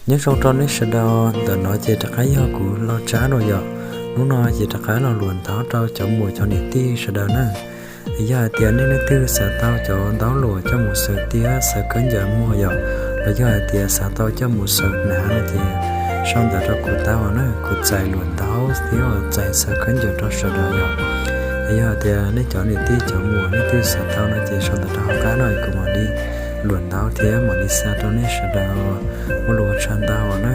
Nyob zoo rau nej sawv daws, ntawm no ces rov qab yog kuv Lauj Tsab no yom. Hnub no ces rov qab los luam ntaub rau cov muam cov niam tij sawv daws na. Yog hais tias nej leej twg xav tau cov ntaub luam coj mus xaws tiab xaws khaub ncaws muag yom, los yog hais tias xav tau coj mus xaws hnav no ces sau ntawv rau kuv tau na, kuv txais luam ntaub thiab txais xaws khaub ncaws rau sawv daws yom. Yog hais tias nej cov niam tij cov muam leej twg xav tau no ces sau ntawv rau hauv qab no kuv mam li luam ntaub thiab mam li xa rau nej sawv daws ua lus ua tshaj ntau na.